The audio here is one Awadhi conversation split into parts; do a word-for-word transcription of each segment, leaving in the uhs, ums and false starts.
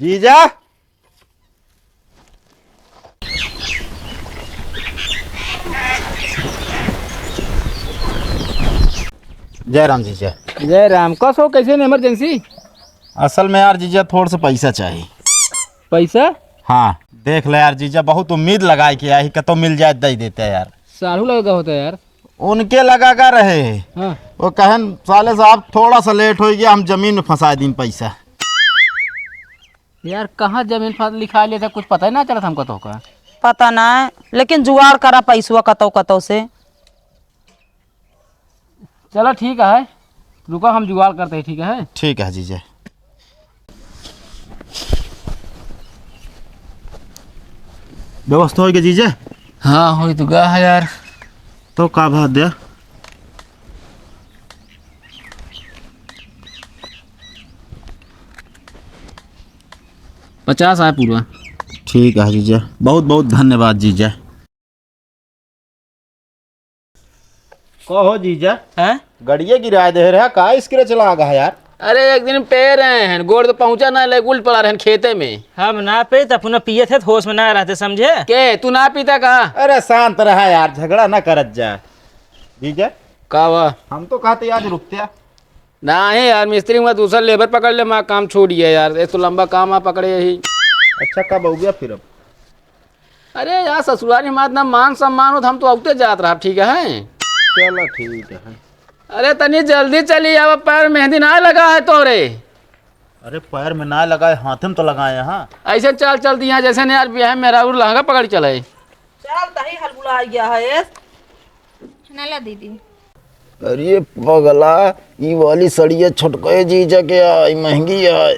जीजा। जय राम जीजा। जय राम। कस हो, कैसे न emergency? असल में यार जीजा, थोड़ से पैसा चाही। पैसा? हाँ, देख ले यार जीजा, बहुत उम्मीद लगाए के आई, कतो मिल जाए, दे देते यार। साढ़ू लगा होता यार। उनके लगा का रहे? हाँ। वो कहन, "साले साहब, थोड़ा सा late हो गया, हम जमीन में फंसा दीन पैसा।" यार, कहाँ जमीन फंस लिखा लेता, कुछ पता ही ना चलत हमको तो का। पता ना है, लेकिन जुगाड़ करा पैसवा कतौ कतौ से। चला ठीक है, रुका, हम जुगाड़ करते हैं, ठीक है? ठीक है जीजा। व्यवस्था होइ गया जीजा? हाँ, होइ तो गा है यार। तो का भाव द्या? पचास आए पूरा। ठीक है जीजा, बहुत बहुत धन्यवाद जीजा। कहो जीजा, हैं? गड़िया गिराए दे रहा, का scratch लागा है यार? अरे, एक दिन पे रहे हैं, गोड़ तो पहुंचा ना, ले उल्ट पड़ा रहे हैं खेते में। हम ना पे, तब अपना पिए थे, होश में ना रहते, समझे? के, तू ना पीता का? अरे, शांत रहा यार, झगड़ा ना करत जा। जीजा, का हुआ? हम तो कहते आज रुकते हैं। नहीं यार, मिस्त्री, मैं दूसरा labour पकड़ ले, मैं काम छोड़ दिया यार, एक तो लंबा काम आ पकड़े यही। अच्छा, कब आओगे फिर अब? अरे यार, ससुरारी हमार इतना मान सम्मान हो, तो हम तो औते जात रहा, ठीक है? चलो, ठीक है। अरे, तनी जल्दी चली आवा, पैर मेहंदी ना लगा है तोरे। अरे, पैर में ना लगा है, हाथ में तो लगाए हैं। ऐसे चल, चल दिया जैसे नहीं यार, बियाह में मेहरारू लहंगा पकड़ चले। चल, तही हलबुला गया है। ना ला दीदी। अरे पगला, ई वाली सड़िया छोटके जीजा के आई, महंगी आई।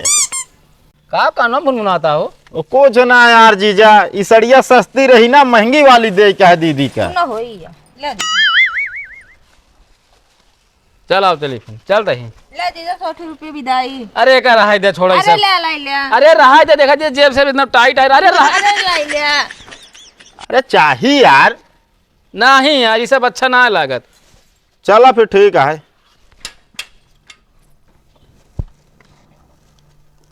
का कानवा मुनमुनाता हो? ओ, कुछ ना यार जीजा, ई सड़िया सस्ती रही ना, महंगी वाली दे के है दीदी का। सुनो हो ई या, ले दीदी। चल आओ, चली फिर, चल रही। ले जीजा, सौ रुपये बिदाई। अरे का रहाई दे, छोड़ा ई अरे सब। ले लाई ले। अरे रहाई दे, देखा जे जेब से इतना tight है। अरे रहा अरे लाई ले। अरे चाही यार। नहीं यार, ई सब अच्छा ना लागत। चला फिर ठीक है।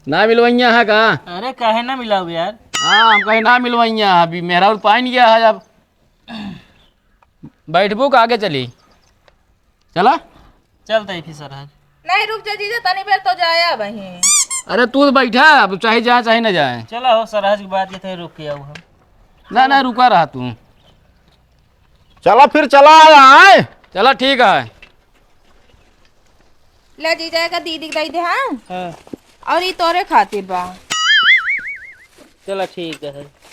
ना मिलवैया है का? अरे काहे ना मिलाओ यार? हाँ, हम कहे ना मिलवैया, अभी मेहरारू पाइन गया है अब। बैठबू का आगे चली? चला। चलते ही फिर सरहज। नहीं, रुक जा जीजा, तनी बेर तो जाया वहीं। अरे तू तो बैठा, अब चाहे जाए चाहे ना जाए। चला हो सरहज के बाद ये थे रुक के आओ हम। ना, ना, रुका रहा तू। चला फिर, चला आए। चला ठीक है। ले जीजा का दीदी के दे दे, हाँ? हाँ। और ई तोरे खातिर बा। चला ठीक है।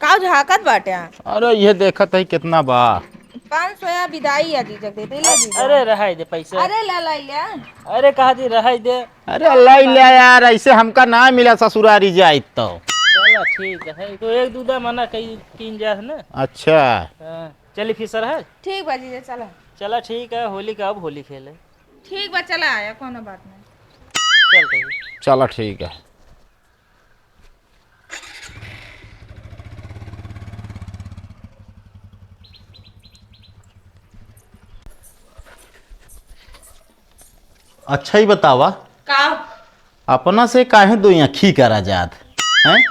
का झाकत बाटे? अरे ये देखत है कितना बा। पाँच सौ या बिदाई या जीजा के दे दे, ले जीजा। अरे रहाई दे पैसा। अरे ला लाई ले। अरे कहा थी रहाई दे। अरे लाई ले यार, ऐसे हमका ना मिला ससुरारी जाइत तो। चला ठीक है, तो एक दूधा मना कई कीन जात ना। अच्छा। हाँ, चली फिर सरहज। ठीक बा जीजा, चला। चला ठीक है, होली का अब होली खेले। ठीक बा, चला आया, कोनो बात नहीं। चल ठीक। चला ठीक है। अच्छा ही बतावा। का? अपना से काहे दो आँखी करा जात, हैं?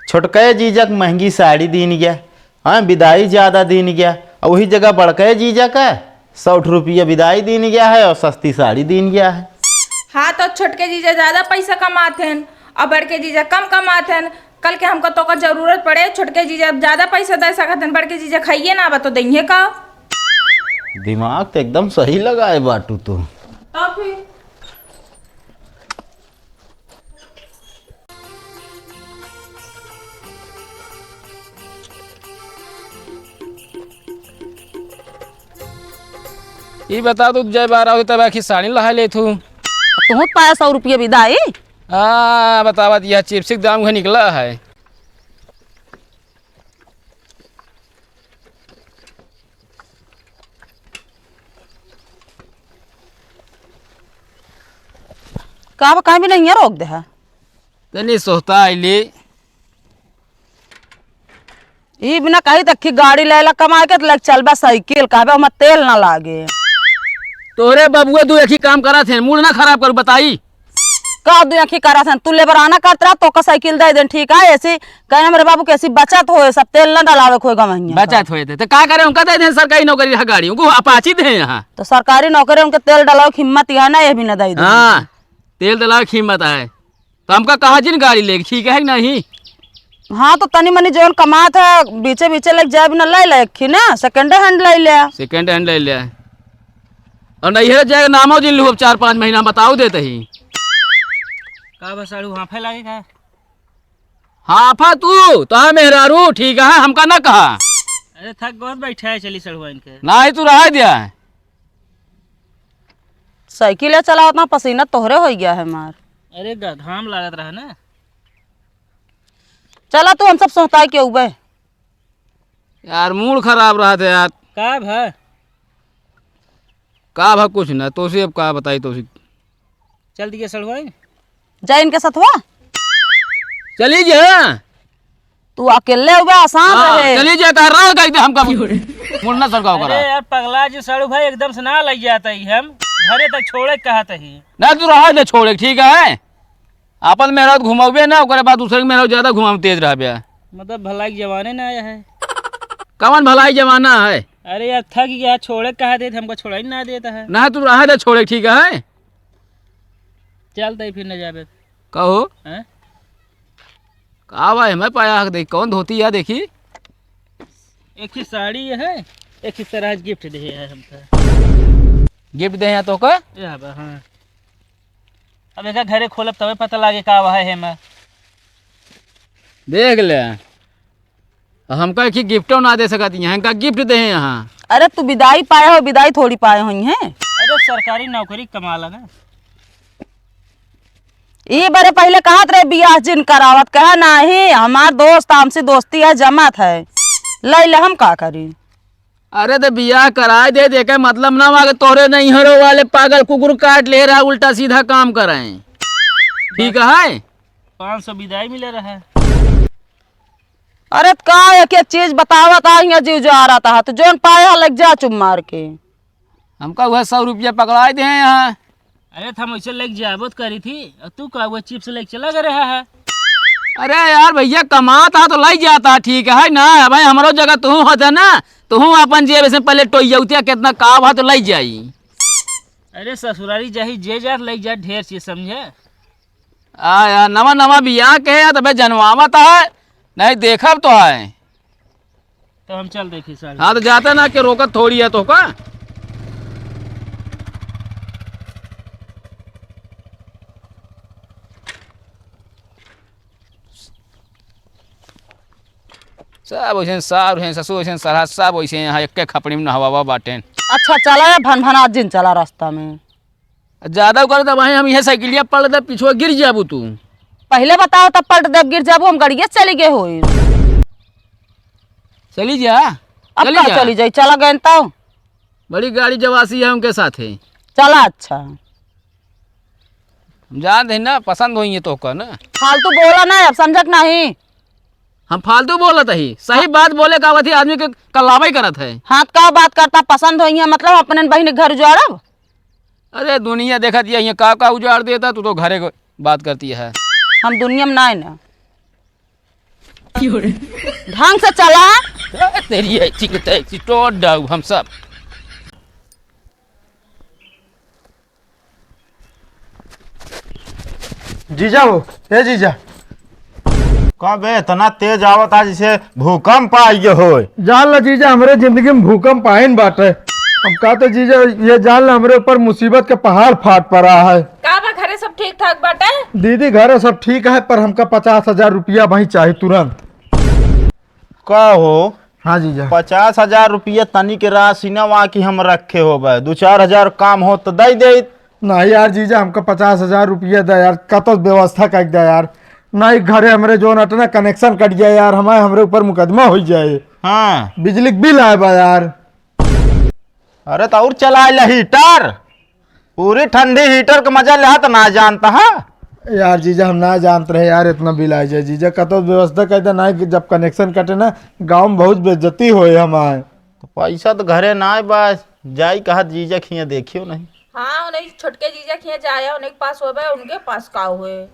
छोटके जीजा के महंगी साड़ी दीन गया, हाँ, बिदाई ज्यादा दीन गया, और वही जगह बड़के जीजा का सौ रुपया बिदाई दीन गया है और सस्ती साड़ी दीन गया है। हाँ, तो छोटके जीजा ज्यादा पैसा कमात हैं और बड़के जीजा कम कमात हैं। कल के हमको तो का जरूरत पड़े, छोटके जीजा ज्यादा पैसा दे सकत हैं, बड़के जीजा खाइए ना, बा तो दइहे का। दिमाग तो एकदम सही लगाए बाटू तू। तो फिर ई बता, तू जय बारह होती तब आखिर साड़ी लहा ले तू। तू पाया सौ रुपये बिदाई। हाँ, बतावा दिया, चिप्स के दाम उहे निकला है। का बा, कहीं भी नहीं है, रोक दे है। तनी सोहता आइली। ई बिना कही तक की गाड़ी लेला कमाए के, तो लग चलबा साइकिल, कहबे ओमा तेल ना लागे। तोहरे बबुआ दू एक ही काम करत हैं, मूड ना खराब करू, बताई। का दू एक ही करत हैं? तू लेबराना करत रहा, तोका साइकिल दे देन, ठीक है? ऐसी कहना मेरे बाबू के ऐसी बचत होए, सब तेल ना डलावे कोई गवहिया। बचत होए थे, तो का करे? उनका दे दें सरकारी नौकरी है, गाड़ी उनको अपाची दे यहाँ। तो सरकारी नौकरी उनके तेल डलावे की हिम्मत यहाँ ना, ये भी ना दे दें। हाँ, तेल डलावे की हिम्मत है। तो हमका कहा जिन गाड़ी लेके, ठीक है कि नहीं? हाँ, तो तनी मनी जौन कमात है, बीचे बीचे लेके जाए बिना ले ले, एक ही ना, second hand ले ले। Second hand ले ले। और नहीं है जाएगा नामो जिन लू, अब चार पाँच महीना बताओ देते ही। का बस साढ़ू हाफे लागे का? हाफा तू, तो है मेहरारू, ठीक है, हमका ना कहा। अरे थक बहुत बैठा है, चली सड़ुआ इनके। ना ही तू रहा दिया है। साइकिल चलावत ना पसीना तोहरे हो गया है मार। अरे ग-, घाम लागत रहा ना। चला तू हम सब सोहताई के उबे। यार मूड खराब रहत है यार। का भा? का भा कुछ ना, तोसे अब का बताई तोसे। चल दिया सड़ुआ। जा इनके साथ हुआ। चली जा। तू अकेले हुआ आसान हाँ, रहे। चली जा, तार रहा कह दे हमका। मुड़ना सरकाव अरे करा। यार पगला जी सड़ू भाई एकदम से ना लग जाता ही हम। घरे तक छोड़े कहत ही। ना तू रहा दे छोड़े, ठीक है? आपन मेहरारू घुमावे ना, ओकरे बाद दूसरे के मेहरारू ज्यादा घुमावे तेज रहबे। मतलब भलाई के जमाने ना आया है। कवन भलाई जमाना है? अरे यार थक गया, छोड़े कहा देत, हमको छोड़ा ही ना देता है। ना तू रहा दे छोड़े, ठीक है? चल तई फिर न जाबे। कहो? हैं? का बा एमे पाया हक देखी, कौन धोती है देखी? एक ही साड़ी है, एक ही तरह gift दे है हमका। Gift दे हैं तो का? ये बा, हाँ। अब एका घरे खोलब तबे पता लागे का बा है एमे। देख ले। हमका एक ही गिफ्टो ना दे सकत ही, हमका gift दे हैं यहाँ। अरे तू विदाई पाए हो, विदाई थोड़ी पाए हुई हैं। अरे सरकारी नौकरी कमाला ना। ई बरे पहले कहत रहे बियाह जिन करावत, कहा नाही हमार दोस्त हमसे दोस्ती है जमत है, ले ले हम का करी। अरे तो बियाह कराए दे, देखे मतलब ना हुआ कि तोहरे नैहरो वाले पागल कुकुर काट ले रहा, उल्टा सीधा काम कराए। ठीक है। पाँच सौ विदाई मिले रहा। अरे त का एक एक चीज बतावत आ, हियां जीव जा रहा था, तो जौन पाए हा लग जा चुप मार के। हमका वह सौ रुपया पकड़ाए दे हैं यहाँ। अरे त हम ऐसे लग जाबो त करी थी, और तू का वह चिप्स लेके चला गए रहा है? अरे यार भैया कमाता तो लग जाता, ठीक है ना? भाई हमरो जगह तू होता ना, तू अपन जेब से पहले टोइयौतिया कितना का हुआ तो लग जाई। अरे ससुरारी जाही जे जा लग जा ढेर चीज समझे। आ यार, नवा नवा बियाह के है, तबे जनवावत है, नहीं देखब तो है। तो हम चल देखी साहब। हाँ, तो जाते ना के रोकत थोड़ी है तो का? सब वैसे सार, वैसे ससुर, वैसे सरहा, सब वैसे यहाँ एक के खपड़ी में नहवावा बाटेन। अच्छा, चला या भन भन आज दिन चला रास्ता में। ज्यादा कर दे भाई, हम यह साइकिलिया पलट दे, पीछे गिर जाबू तू। पहले बताओ, तब पलट दे, गिर जाबू, हम गड़िया से चली गए होई। चली जा, अब चली का जा। चली जाई, चला गए तो। बड़ी गाड़ी जवासी है उनके साथ है। चला, अच्छा। हम जानत ही ना, पसंद होई है तो का ना। फालतू बोला ना, अब समझक नहीं। हम फालतू बोलत ही, सही बात बोले का आवत ही, आदमी के कल्लावा ही करत है। हाँ, का बात करता, पसंद होई है, मतलब अपने बहिन के घर उजाड़ब? अरे दुनिया देखत ही है, ये का का उजाड़ देता, तू तो घरे को बात करती है। हम दुनिया में ना है ना। ढंग से चला। ए, तेरी ऐसी की तैसी, टोट डाऊ हम सब। जीजा हो, ए जीजा। का बे, इतना तेज आवत आज जैसे भूकंप आ गया होय। जान ला जीजा, हमरे जिंदगी में भूकंप आइन बाटे। हम का तो जीजा, ये जान ला हमरे ऊपर मुसीबत के पहाड़ फाट पड़ा है। का बा, घरे सब ठीक ठाक बाटे? दीदी, घरे सब ठीक है, पर हमका पचास हजार रुपया वहीं चाही तुरंत। का हो? हाँ जीजा। पचास हजार रुपया तनी के राशि ना वहाँ की हम रखे होबे, दो चार हजार काम हो तो दे दे। नहीं यार जीजा, हमका पचास हजार रुपया दे यार, कतो व्यवस्था कर दे यार। नहीं घरे हमरे जोन अटना connection कट गया यार, हमारे, हमरे ऊपर मुकदमा हो जाए। हाँ। बिजली के बिल आए बा यार। अरे तो और चला ले heater, पूरी ठंडी heater का मजा लेहा तो ना जानता है। यार जीजा, हम ना जानत रहे यार, इतना बिल आ जाए जीजा, कतो व्यवस्था कर दे, नहीं जब connection कटे ना, गाँव में बहुत बेइज्जती होए हमारे। तो पैसा तो घरे ना आए बस। जाई कहा जीजा खिया देखियो नहीं। हाँ, उन्हें छोटके जीजा खिया जाया, उन्हें के पास होबे, उनके पास का हुए।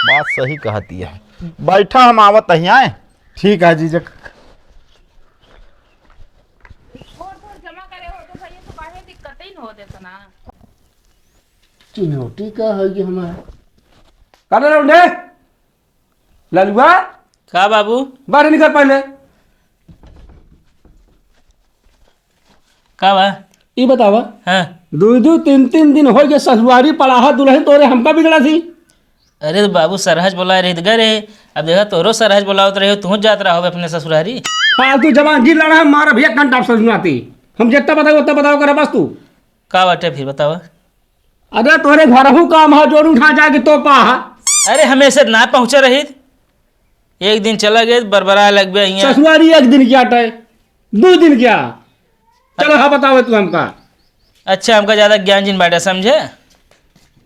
बात सही कहती है। बैठा, हम आवत ही आए। ठीक है जीजा। वोट वोट जमा करे हो तो भैया तो काहे दिक्कत ही न हो देता ना। चिन्हौटी का है ये हमारा? का रे लौंडे? ललुआ? का बाबू? बाहर निकल पहले। का बा? ई बतावा। हाँ। दू दू तीन तीन दिन हो गए ससुरारी पड़ाहा दुल्हन तोरे हमका बिगड़ा थी। अरे बाबू, सरहज बोलाए रहित गए रहे। अब देखा तोरो सरहज बोलावत रहे, तू जात रहा होबे अपने ससुरारी। फालतू जबान जी लड़ा है, मार भैया कंटाप ससुराती। हम जितना बताओ उतना बताओ करे बस तू। का बाटे फिर बतावा? अरे तोरे घरहू काम है, जोरू उठा जाके तो पा। अरे हमेशा ना पहुँचे रहित, एक दिन चला गए बरबरा लगबे हियाँ। ससुरारी एक दिन क्या टे, दो दिन क्या? चलो हाँ बतावे तू हमका। अच्छा, हमका ज्यादा ज्ञान जिन बाटे समझे।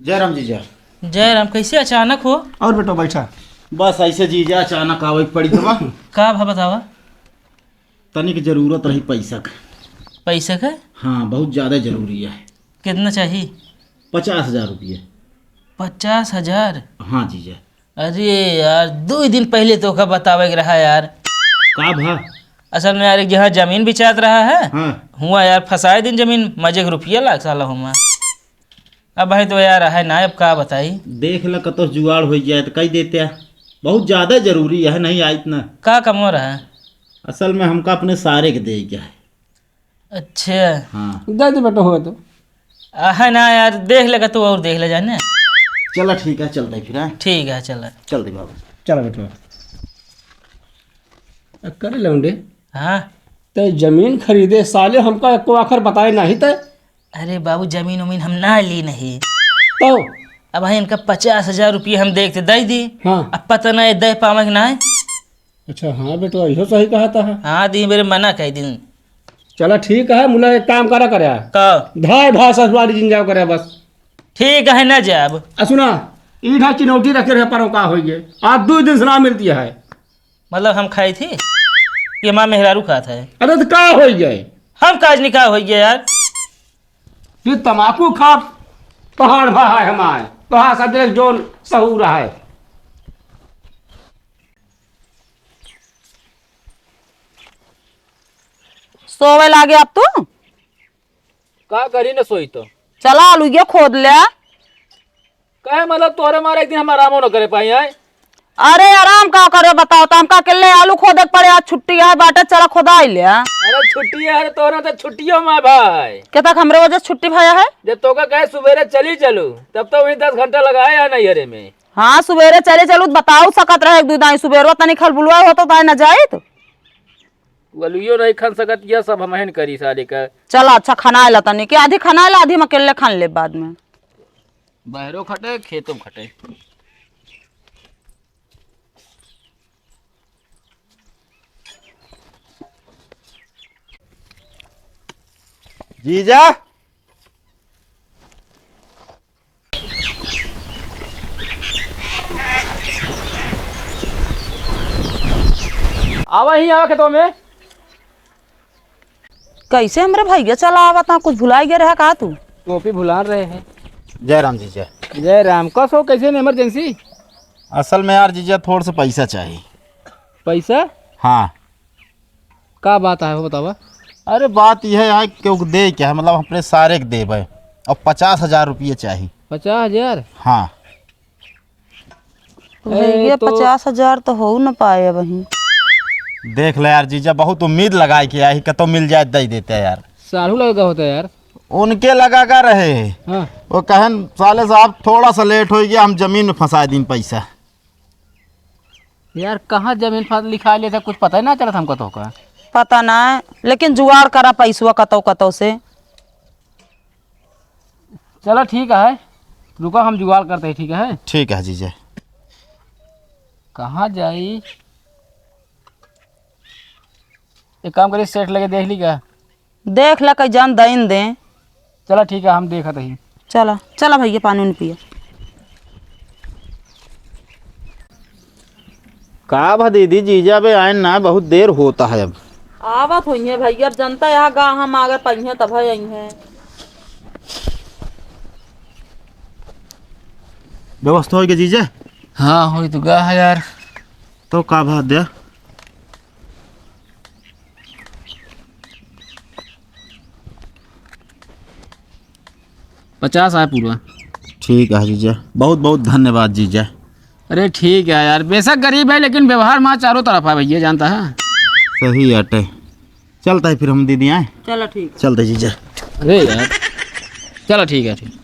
जय राम जीजा। जय राम, कैसे अचानक हो? और बेटो बैठा। बस ऐसे जीजा अचानक आवे के पड़ी तो बा। का भा बतावा? तनिक जरूरत रही पैसा क। पैसा क? हाँ, बहुत ज्यादा जरूरी है। कितना चाहिए? पचास हजार रुपये। पचास हजार? हाँ जीजा। अरे यार, दो ही दिन पहले तो का बतावे के रहा यार। का भा? असल में यार, एक जहाँ जमीन बिचात रहा है, हाँ। हुआ यार, फंसाए दिन जमीन, मजे के रुपया लाग साला हुआ। अब भाई तो यार है ना, अब का बताई। देख ल, कतो जुगाड़ हो जाए तो कही देते। बहुत ज्यादा जरूरी है, नहीं आई इतना। का कमो रहा? असल में हमका अपने सारे के दे के है। अच्छा। हाँ। दे दे बेटा, हो तो। आ, है ना यार, देख लेगा तू और देख ले जाने। चला ठीक है, चलते हैं फिर, हाँ? ठीक है, चला। चलते बाबू। चला बेटा। अ, करे लौंडे। हाँ। ते जमीन खरीदे साले हमका एको आखर बताए नहीं ते। अरे बाबू, जमीन उमीन हम ना ली नहीं। तो? अब भाई इनका पचास हजार रुपये हम देख ते दे दी। हाँ। अब पता ना ये दे पावे कि ना। अच्छा, हाँ बेटवा, इहो सही कहा था। हाँ, दी मेरे मना कह दिन। चला ठीक है, मुला एक काम करा करे। का? धाय भा ससुरारी जिन जाओ करे बस। ठीक है, ना जाब। आ सुना, ईठा चिनौटी रखे रहे परो का होइए, आज दो दिन से ना मिलती है। मतलब हम खाई थी कि हमार मेहरारू खात है? अरे तो का होइए? हम काज नहीं का होइए यार? ये तमाकू खा पहाड़ भा है हमार, तो हाँ सब देख जोन सहूर है। सोवे लागे अब तू? का करी न सोई तो। चला आलू ये खोद ले। कहे मतलब तोरे मारे एक दिन हम आरामो न करे पाई आए। अरे आराम का करे बताओ, तो हमका अकेले आलू खोदे के पड़े, आज छुट्टी है बाटे, चला खोदाई ले। अरे छुट्टी है, अरे तोरे तो छुट्टियों में भाई। के तक हमरे वजह से छुट्टी भया है? जब तोका कहे सुबेरे चली चलू, तब तो वहीं दस घंटा लगाए है नैहरे में। हाँ, सुबेरे चले चलू, त बताऊ सकत रहे एक दू दाई, सुबेरवा तनी खलबुलवा होतो, ताई न जाइत। वलुइयो नहीं खन सकत, यह सब हमहिन करी साले का। चला, अच्छा, खनाए ला तनी, कि आधी खनाए ला, आधी हम अकेले खन ले बाद में। बहरो खटे, खेतो में खटे। जीजा, आवा ही, आवा खेतवा में। कैसे हमरे भैया चला आवत, कुछ भुलाई गए रहा का तू? टोपी भुलान रहे हैं। जय राम जीजा। जय राम। कस हो, कैसे ने emergency? असल में यार जीजा, थोड़ से पैसा चाहिए। पैसा? हाँ। का बात है, हो बतावा। अरे, बात यह है कि ओके दे के है, मतलब, अपने सारे के देबे। अब पचास हजार रुपये चाही। पचास हजार? हाँ। भैया, ए, तो पचास हजार तो हो न पाए अबहीं। देख ले यार जीजा, बहुत उम्मीद लगाए के आई, कतो मिल जाए, दे देते यार। साढ़ू लगा होता यार। उनके लगा का रहे? हाँ। वो कहन, "साले साहब, थोड़ा सा late हो गया, हम जमीन में फंसा दिन पैसा।" यार, कहाँ जमीन फंस लिखा लेता, कुछ पता ही ना चलत हमको तो का। पता ना है, लेकिन जुगाड़ करा पैसवा कतौ कतौ से। चला ठीक है, रुका, हम जुगाड़ करते हैं, ठीक है? ठीक है जीजा। कहाँ जाई? एक काम करी, सेठ लगे देख ली का? देख ला, कई जान दइन दे। चला ठीक है, हम देखत ही। चला, चला भैया, पानी उनी पिया। का भा दीदी, जीजा बे आए ना, बहुत देर होता है अब। आवत होइहैं भइया, अब जनता यहाँ गाँव हम आगे पइहैं तब है अइहैं। व्यवस्था होइ गई जीजा? हाँ, होइ तो गा है यार। तो का भाव द्या? पचास आए पूरा। ठीक है जीजा, बहुत बहुत धन्यवाद जीजा। अरे ठीक है यार, बेशक गरीब है लेकिन व्यवहार माँ चारों तरफ है भइया, जानता है। सही अटे। चलता है फिर हम दीदी आए। चलो ठीक। चलते जीजा। अरे यार, चलो ठीक है, ठीक।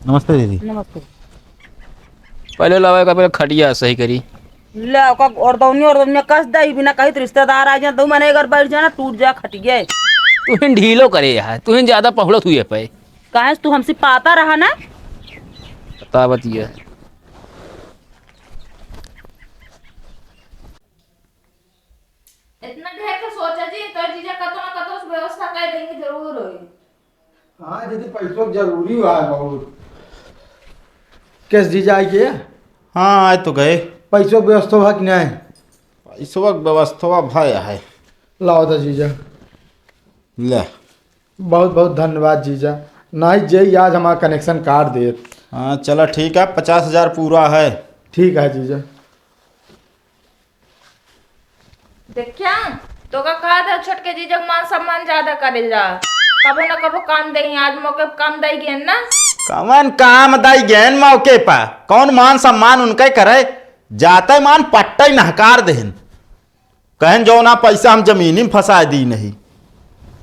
नमस्ते दीदी। नमस्ते। पहले लावा का पहले खटिया सही करी। ले ओका ओरदौनी ओरदौनी कस दई, बिना कही तो रिश्तेदार आ जाए, दो मने अगर बैठ जाना टूट जाए खटिया। तुहिन ढीलो करे यार, तुहिन ज्यादा पहुड़त हुए पे। काहे से तू हमसे पाता रहा ना? बतावत ये। इतना ढेर तो सोचा जी, तो जीजा कतो ना कतो से व्यवस्था कर देंगे जरूर होई। हाँ, जैसे पैसों की जरूरी हुआ है बहुत। कैसे जीजा आई के? हाँ, आए तो गए। पैसों की व्यवस्था हुआ कि नहीं? पैसों की व्यवस्था भाई है। लाओ तो जीजा। ले। बहुत बहुत धन्यवाद जीजा। नहीं जे आज हमारा कनेक्शन काट देत। हाँ, चला ठीक है, पचास हजार पूरा है। ठीक है जीजा। देखिया, तोका कहा था छोटके जीजा के मान सम्मान ज्यादा करे जा। कबो न कबो काम देही, आज मौके पे काम दई गेन ना। कवन काम दई गेन मौके पा? कौन मान सम्मान उनके करे? जाते मान पट्टे नहकार देहन। कहन जौना पैसा हम जमीनी में फंसाए दी नहीं।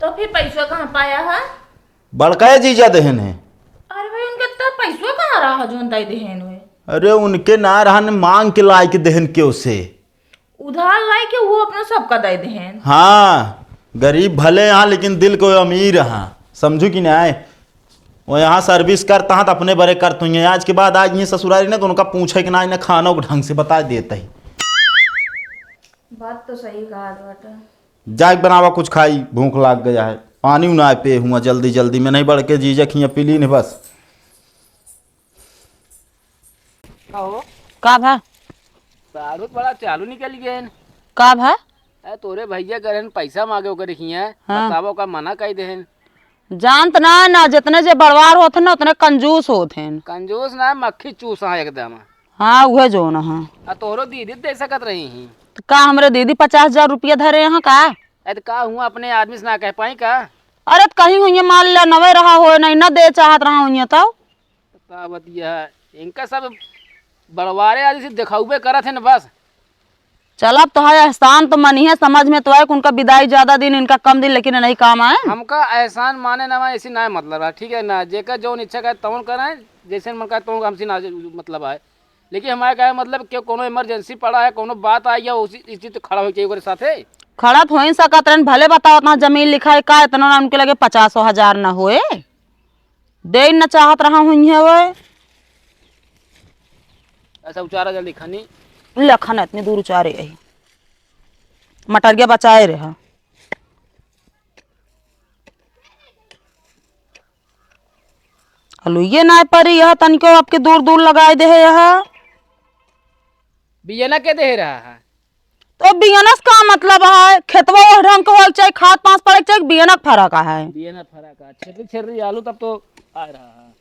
तो फिर पैसवा कहाँ पाया है? बड़का जीजा देहन है। अरे भाई, उनके तो पैसवा कहाँ रहा जौन दई देहन हुए? अरे उनके ना रहन, मांग के लाए के देहन केहू से। उधार लाई के वो अपना सबका दे देहेन। हाँ, गरीब भले यहाँ, लेकिन दिल के अमीर यहाँ, समझू कि नहीं? वो यहाँ सर्विस करता हाँ, तो अपने बरे करत हुइहैं। आज के बाद आज ये ससुरारी ना, तो उनका पूछे कि ना, ना खाना को ढंग से बता देता ही। बात तो सही कहा बाटे। जाए बनावा कुछ खाई, भूख लाग गया है। पानी ना पे हुआ जल्दी जल्दी में, नहीं बड़के जीजा खिया पी ली नहीं बस। कहो। का भा? दारू तो बड़ा चालू निकल गए। का भा? ए, तोरे भैया गए रहन पैसा मांगे ओकरे खिया, हाँ। बतावा ओका मना कई देहन। जानत ना, ना जितने जे बड़वार होत हैं ना, उतने कंजूस होत हैं। कंजूस ना, मक्खी चूस हाँ एकदम। हाँ, उहे जौन हाँ। आ तोहरो दीदी दे सकत रही ही। तो का हमरे दीदी पचास हजार रुपया धरे हैं का? ए, तो का हुआ, अपने आदमी से ना कह पाई का? अरे, तो कहीं हुई मान लिया, नवे रहा हो, नहीं ना दे चाहत रहा हुई तो। का बतिया, इनका सब बड़वारे आदि से देखाउबे करत है न बस। चल, अब तोहार एहसान तो मनी है, समझ में तो आए कि उनका विदाई ज्यादा दिन, इनका कम दिन, लेकिन नहीं काम आए। हमका एहसान माने ना माने, ऐसी ना मतलब है, ठीक है ना? जेकर जौन इच्छा करे तौन करे, जैसे मन करे तौन हमसे ना मतलब आए। लेकिन हमारे कहे मतलब कि कोनो इमरजेंसी पड़ा है, कोनो बात आई है, उसी इस चीज तो खड़ा हो चाहिए ओकरे साथे। खड़ा तो हो ही सकत रहन, भले बताओ इतना जमीन लिखा है का, इतना ना उनके लगे पचासो हजार ना होए। दे न चाहत रहा हुई है वो। अच्छा, उचारा जल्दी खानी। ले खाना इतनी दूर उचारे आई। मटरिया बचाए रहा। हलुइये ना परी, यह तनिको आपके दूर दूर लगाए दे है यह। बियना के दे रहा है? तो बियनस का मतलब है, खेतवा ओह ढंग के होल चाहे, खाद पास पड़े के चाहे, बियनक फरक है। बियनक फरक है, छेरी छेरी आलू तब तो आ रहा है।